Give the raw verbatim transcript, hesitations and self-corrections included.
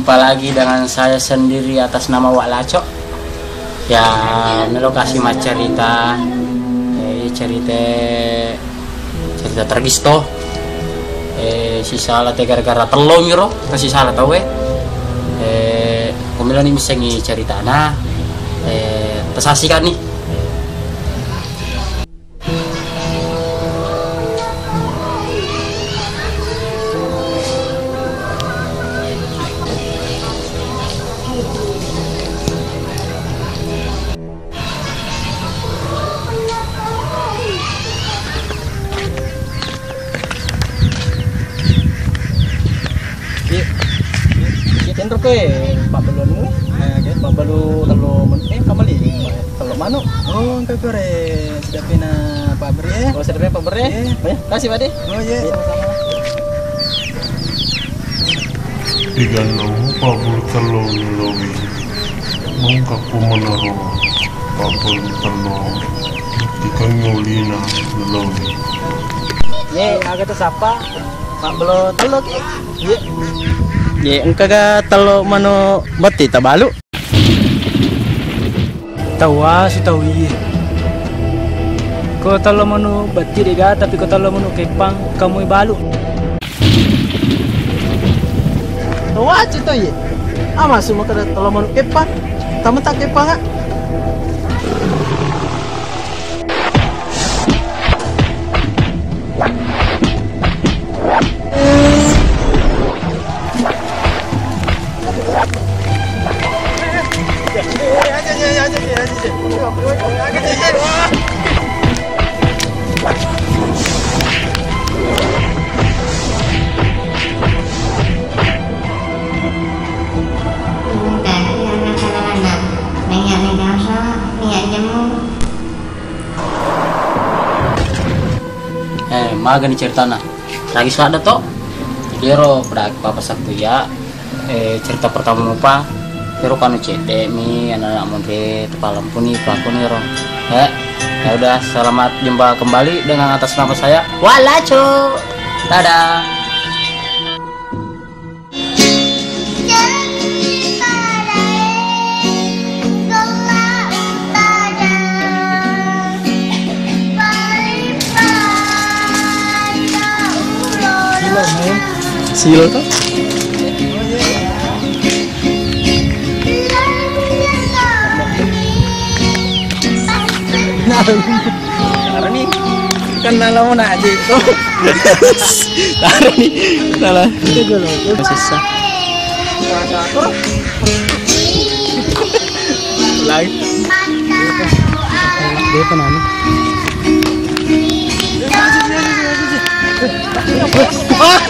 Apalagi dengan saya sendiri atas nama Wak Laco. Ya, melo kasi maccarita, eh, cerita, cerita tragis to. Eh, sisala te gara-gara tello miro, ta sisala tau, eh. Eh, kumiloni missengi ceritana, eh, tasasikan ni. Iya. Iya, tenro ke, Pak Belon ini. Eh, oke. Pak Belon tello men-, eh, kamali. Tello manuk. Oh, engka kore. Sidappena Pak Beri, eh. Oh, sidappena Pak Beri, eh. Iya. Oh, iya. Kasih, Pak De. Oh, iya, iya, sama-sama. Iganna Pak Bulu tello melowi. Mengka ko menaro Pak Bulu tello. Ikan ngolina melowi. Ye, aga to sapa? Pak Bulu tello ki. Ye. Ye, engka ga tello manu batti tabalu. Tawa sitawi. Ko tello manu batti dega, tapi ko tello manu keppang, kamui balu. Tawa cito ye. Ama suma kada tello manu keppang. Tamu tak keppang, ah? Minyak, minyak, minyak, minyak jemur. Eh, magani ceritana. Lagi sadda to. Jadi ero pada papa Sabtu ya. Eh, cerita pertama mupa. Ero kanu cedde mi anak-anak monre tepalempuni pelaku nih ro. Eh, ya udah, selamat jumpa kembali dengan atas nama saya Walaco. Dadah. Silo, men. Silo to? Nah. Taro ni. Kan nala mo na aja. Taro ni. Nala. Itu dulu. Sisa. Lagi. Dia apa nani? Ah!